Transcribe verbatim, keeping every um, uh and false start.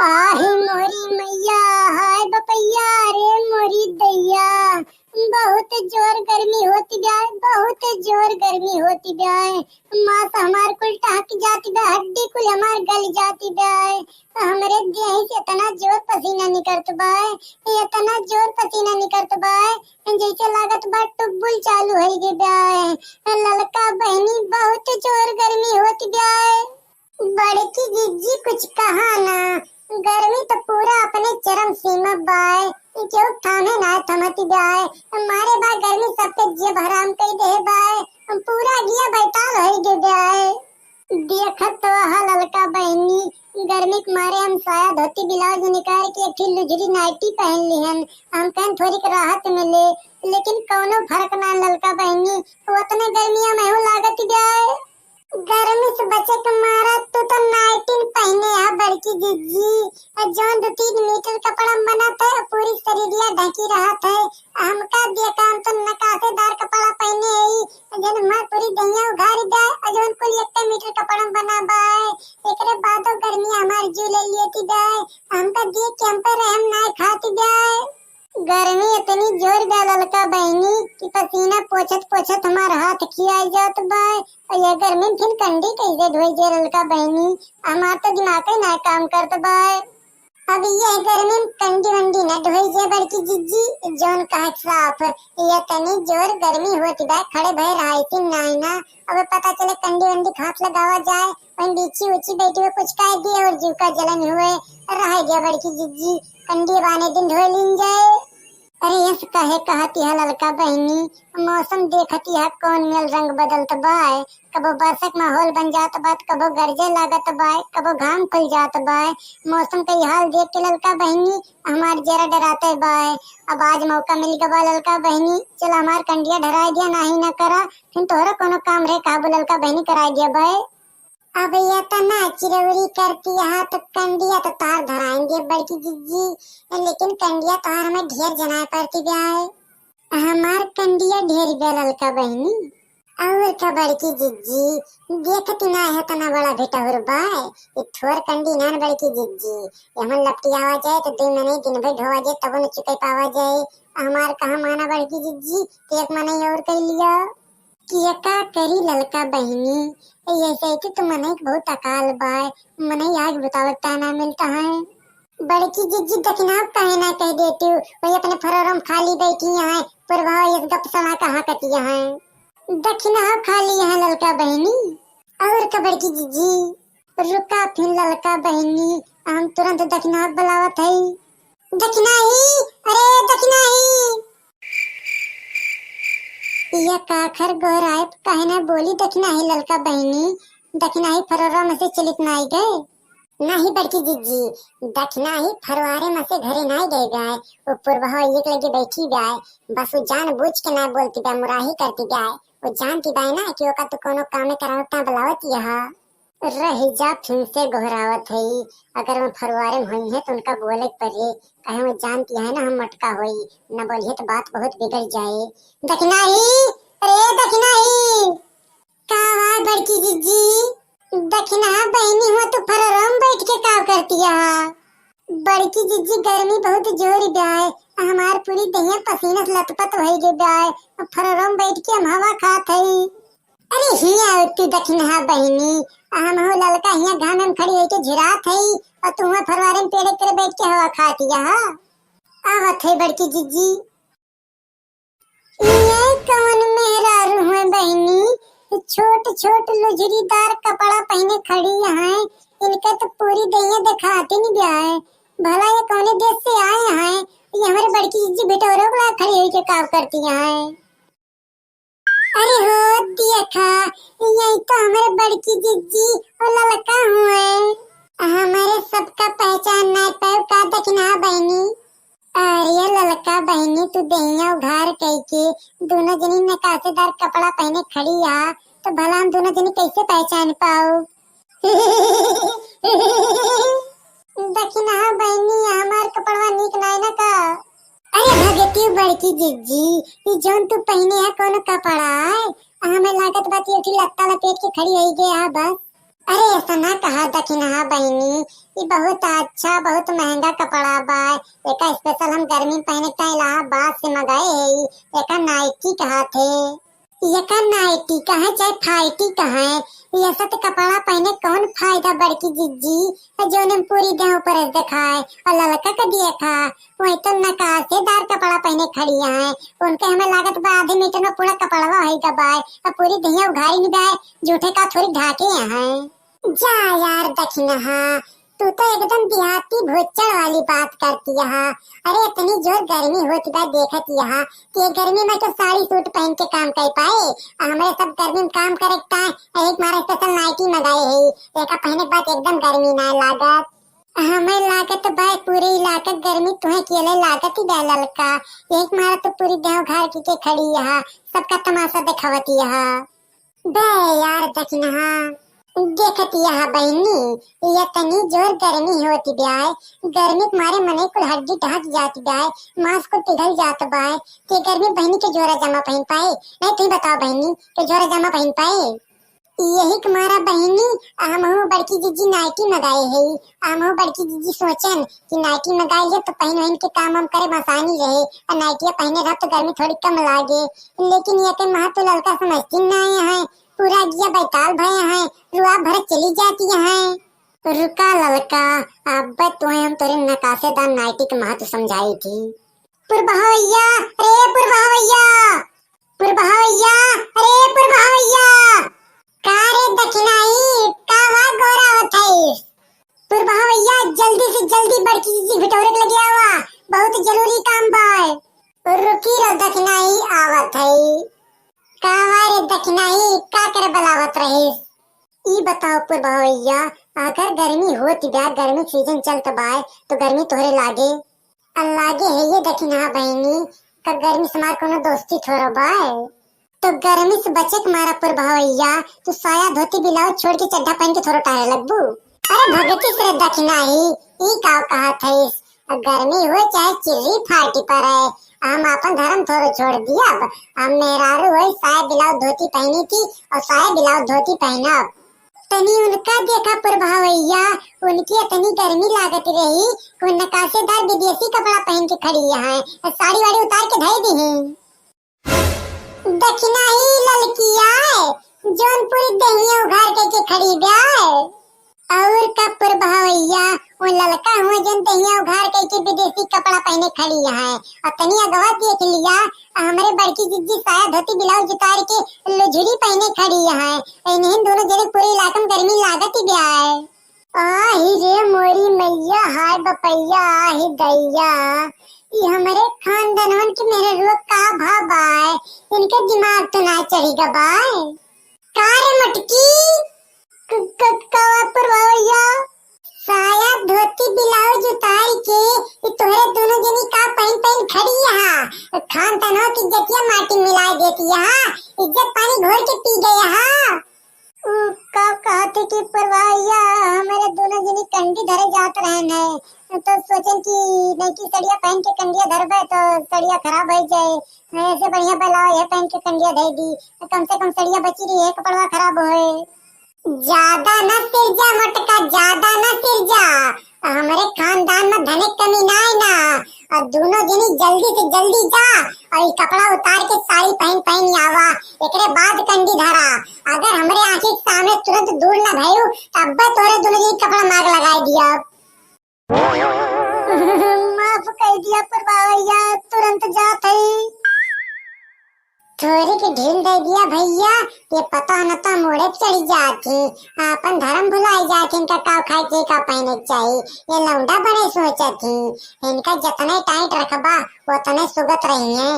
आहे मोरी मैया, हाय बपैया रे मोरी दैया, बहुत जोर गर्मी होती बा, बहुत जोर गर्मी होती बा। मांस हमार कुल टहक जाती बा, हड्डी कुल हमार गल जाती बा। हमरे देह से इतना जोर पसीना निकरत बा, इतना जोर पसीना निकरत बा, जैसे लागत बा ट्यूबवेल चालू होइ गए बा। ललका बहिनी, बहुत जोर गर्मी होती बा। बड़की जिज्जी कुछ कहा ना, गर्मी तो पूरा अपने चरम सीमा बाय, केहू थामे ना थमती बाय, मारे बा गर्मी सबके जियब हराम कई दे बाय, पूरा जिया बैताल होइ गए बाय। देखत तो हा ललका बहिनी, गर्मी के मारे हम साया धोती ब्लाउज निकाल के एक ठे लुझरी नाइटी पहन लिहन, हम कहन थोड़ी के राहत मिले, लेकिन कौनो फर्क ना ललका बहिनी, उतने गर्मिया में हूँ लागत बाय। गर्मी से बचे के मारा तू तो नाइटिन पहने है बड़की जिज्जी, और जौन दो तीन मीटर कपड़ा में बनत है, पूरी शरीरिया ढकी रहत है। हमका देखा, हम तो नकासेदार कपड़ा पहने है, जन हमार पूरी दहिया उघार जाए, और जौन कुल एक मीटर कपड़ा में बना बाय, एकरे बादो गर्मी हमार जू ले लेती जाए। हमका देख के हम पे रहम ना खाती जाए। गर्मी इतनी जोर बा ललका बहिनी कि पसीना पोछत पोछत हमार हाथ खियाई जात बा। और ये गर्मी में फिर कंडी कैसे धोई जे ललका बहिनी, हमार तो दिमाग ही ना काम करत बा। अब ये गर्मी में कंडी वंडी न धोई जे बड़की जिज्जी, जौन कहा साफ, ये तनी जोर गर्मी होती बा, खड़े भय रहाई थी नाई ना। अब पता चले कंडी वंडी हाथ लगावा जाए, वहीं बीछी उछी बैठी हुए कुछ कह दिए और जीव का जलन हुए, रह गया बड़की जिज्जी, कंडी बाने दिन धोए लीन जाए। अरे यस कहे कहत यह ललका बहिनी, मौसम देखत यह कौन मेल रंग बदलत बाय, कबो बरसक माहौल बन जात बाय, कबो गरजे लागत बाय, कबो घाम खुल जात बाय। मौसम के हाल देख के ललका बहिनी हमार जरा डराते बाय। अब आज मौका मिल गवा ललका बहिनी, चल हमार कंडिया ढराई दिया, नाही ना करा, फिर तोहरा कोनो काम रहे कहबू ललका बहिनी कराई दिया बाय। अब ये तो ना चिरौरी करती है तो कंडिया तो तार धराएंगे बड़की जिज्जी, लेकिन कंडिया तार में ढेर जनाए पड़ती जाए। हमार कंडिया ढेर बे ललका बहिनी। और का बड़की जिज्जी, देखती ना है तना बड़ा भिटहुर बाय, ये थोर कंडी नान बड़की जिज्जी, ये हमन लपटियावा जाए तो दो मने दिन भर ढोवा जाए तब न चुके पावा जाए। हमार कहाँ माना बड़की जिज्जी, तो एक मने और कर लिया। कि ये का करी ललका बहिनी, ये सही तो मनई के बहुत अकाल बाय, मनई आग बुतावत ताना मिलता है। बड़की जिज्जी दखिना काहे ना कह देती, वही अपने फरोरम खाली बैठी है, पुरवा ये गप सला कहाँ कती है। दखिना खाली है ललका बहिनी। और का बड़की जिज्जी, रुका फिर ललका बहिनी, हम तुरंत दखिना बुलावत है। दखिनाही, अरे दखिनाही। या काखर गोहराए काहे ना बोली दखिनाही ललका बहिनी, दखिनाही फरोरा में से चलित नाई गए। नाही बड़की जिज्जी, दखिनाही फरवारे में से घरे नाई गए गाय, वो पुरबहा एक लगे बैठी गाय, बस वो जान बूझ के ना बोलती गाय, मुराही करती गाय, वो जानती गाय ना कि ओका तो कोनो कामे करावत ना बुलावत यहा। रह जा फिन से गोहरावत हई, अगर हम फरवारे में होई है तो उनका बोले के पड़े, कहे वो जानती है ना हम मटका होई, न बोलिए तो बात बहुत बिगड़ जाए। दखिनाही, अरे दखिनाही। का हुआ बड़की जिज्जी? दखिना बहिनी हुआ तू फरवारे में बैठ के का करती है? बड़की जिज्जी गर्मी बहुत जोर बा है, हमार पूरी दहिया पसीना से लथपथ होई गई बा है, फरवारे में बैठ के हम हवा खात हई। अरे हिया तू दखिनहा बहिनी, आ हमहू ललका हिया घाम में खड़ी होके झुरात हई, और तू हुआ फरवारे में पेड़े तरे बैठ के हवा खात हिया, हा? आवत है बड़की जिज्जी। ये कौन मेहरारू हुए बहिनी, छोट छोट लुझरीदार कपड़ा पहने खड़ी हैं, इनका तो पूरी दहिया दिखाती नहीं गया है। भला ये कौने देश से आए हैं, ये हमारे बड़की जिज्जी भिटौरे ला खड़ी होके काम करती हैं। अरे हो देखा, यही तो हमारे बड़की जिज्जी और ललका हुए। हमारे सबका पहचान ना पाए का दखिना बहिनी? अरे ललका बहिनी, तू दहिया उघार कई के दोनों जनी नकासेदार कपड़ा पहने खड़ी आ, तो भला हम दोनों जनी कैसे पहचान पाओ? दखिनहा बहिनी, हमार कपड़वा नीक नाय ना का? अरे भगती बड़की जिज्जी, ई जौन तू पहिने है कौन कपड़ा है? हमें लागत बा कि एठी लत्ता लपेट के खड़ी होई गई है बस। अरे, ऐसा ना कहा दखिनहा बहिनी, ई बहुत अच्छा, बहुत महंगा कपड़ा बा। एका special हम गर्मी में पहने के इलाहाबाद से मंगाए है। ई एका नाइटी कहा थे। एका नाइटी कहे चाहे फाइटी कहे, ई ऐसा तो कपड़ा पहने कौन फायदा बड़की जिज्जी, जौन हम पूरी देह ऊपर से दिखाए। और ललका का देखा, वही तो नकासेदार कपड़ा पहने खड़ी है। उनके हमें लागत बा आधे मीटर में पूरा कपड़वा होई गबाए, और पूरी देहिया उघारी नहीं बाए, झूठे का थोड़ी ढाके हैं। जा यार दखिनहा, तू तो एकदम देहाती भुच्चड़ वाली बात करती है। अरे इतनी जोर गर्मी होती बा देखत यहाँ कि ये गर्मी में तो साड़ी सूट पहन के काम कर पाए, और हमारे सब गर्मी में काम करे का है, एक मारा special नाइटी मंगाए है, एका पहने के बाद एकदम गर्मी ना लागत। हमें लागत बा पूरे इलाका गर्मी तुहे अकेले लागत ही बा ललका, एक मारा तो पूरी देह उघार के, के खड़ी यहाँ, सबका तमाशा दिखावती यहाँ। बे यार दखिनहा, देखत यहाँ बहिनी, ये तनी जोर गर्मी होती ब्याय, गर्मी के मारे मने कुल हड्डी ढहक जात ब्याय, मांस कुल पिघल जात बाय, ते गर्मी बहिनी के जोरा जामा पहन पाए, नहीं तुम बताओ बहिनी, के जोरा जामा पहन पाए? यही के मारा बहिनी, हमहू बड़की जिज्जी नाइटी मंगाए है, हमहू बड़की जिज्जी सोचन कि नाइटी मंगाई ले तो पहन वहन के काम वाम करे में आसानी रहे, और नाइटिया पहने रह तो गर्मी थोड़ी कम लागे, लेकिन ये के महत्व ललका समझती ना है, पूरा अगिया बैताल भये हैं, रुआ भर चली जाती हैं। रुका ललका, अब तुम्हें हम तोरे नकासेदार नाइटी के महत्व समझाई थी। पुरबहवैया, रे पुरबहवैया, पुरबहवैया, रे पुरबहवैया। का रे दखिनाई, का वा गोरा होत है? पुरबहवैया, जल्दी से जल्दी बड़की जिज्जी भिटौरे के लगे आवा, बहुत जरूरी काम बा। रुकी रो दखिनाई, आवत है। का वा रे दखिनाई, का करे बुलावत रहिस? ई बताओ पुरबहवैया, अगर गर्मी होत बा, गर्मी सीजन चलत बाय, तो गर्मी तोहरे लागे? आ लागे है ये दखिनहा बहिनी, का गर्मी से हमार कोनो दोस्ती थोड़ो बाय? तो गर्मी से बचे के मारा पुरबहवैया, तू साया धोती ब्लाउज छोड़ के चड्ढा पहन के थोड़ो टहरे लगबू? अरे भगती से रे दखिनाही, ई का कहत है? अब गर्मी हो चाहे चिर्री फाटी पड़े, हम आपन धर्म थोड़ो छोड़ दियब। हम मेहरारू होई साया ब्लाउज धोती पहनी थी और साया ब्लाउज धोती पहनब। तनी उनका देखा पुरबहवैया, उनकी इतनी गर्मी लागत रही, कोई नकासेदार विदेशी कपड़ा पहन के खड़ी है, साड़ी वाड़ी उतार के धई दीही। दखिनाही ललकिया है, जौन पूरी देहिया उघार के, के खड़ी बा। और का पुरबहवैया, वो ललका हुआ जौन देहिया उघार के, के विदेशी कपड़ा पहने खड़ी है। और तनी अगवा देख लिया, हमरे बड़की जिज्जी साया धोती ब्लाउज उतार के लुझुरी पहने खड़ी है। इन्हें दोनों जने पूरे इलाका में गर्मी लागत ही बा। आही रे मोरी मैया, हाय बपैया, आही दैया, ई हमरे खानदानवन के मेहररुआ का भा बाय, इनके दिमाग तो ना चढ़ी गा बाय। का रे मटकी, क-, क-, का पुरबहवैया? साया धोती ब्लाउज उतार के ई तोहरे दोनों जनी का पहन पहन खड़ी यहाँ, खानदानों की इज्जतिया माटी मिला देती यहाँ, इज्जत पानी घोर के पी गई यहाँ। उ का कहत है कि पुरबहवैया, हमरे दोनों जनी कंडी धरे जात रहन है, तो सोचन कि नईकी सड़िया पहन के कंडिया धरबे तो सड़िया खराब हो जाए, ऐसे बढ़िया बलाओ ये पहन के कंडिया धर दी, कम से कम सड़िया बची रही है, कपड़वा खराब होए। ज्यादा ना सिरजा मोटका, ज्यादा ना सिरजा, हमरे खानदान में धने कमी ना है ना। और दोनों जनी जल्दी से जल्दी जा और ई कपड़ा उतार के साड़ी पहन पहन आवा, एकरे बाद कंडी धरा। अगर हमरे आँखी के सामने तुरंत दूर ना भयू, तब तोरे दोनों जनी कपड़ा माग लगाई दिया। माफ कर दिया पुरबहवैया, तुरंत जात है। थोड़ी के ढील दे दिया भैया, ये पता न तो मोड़े पे चढ़ी जात ही, आपन धर्म भुलाई जात ही, इनका का खाए के का पहने के चाही, ये लौंडा बड़े सोचत ही, इनका जितने टाइट रखबा उतने सुगत रही है।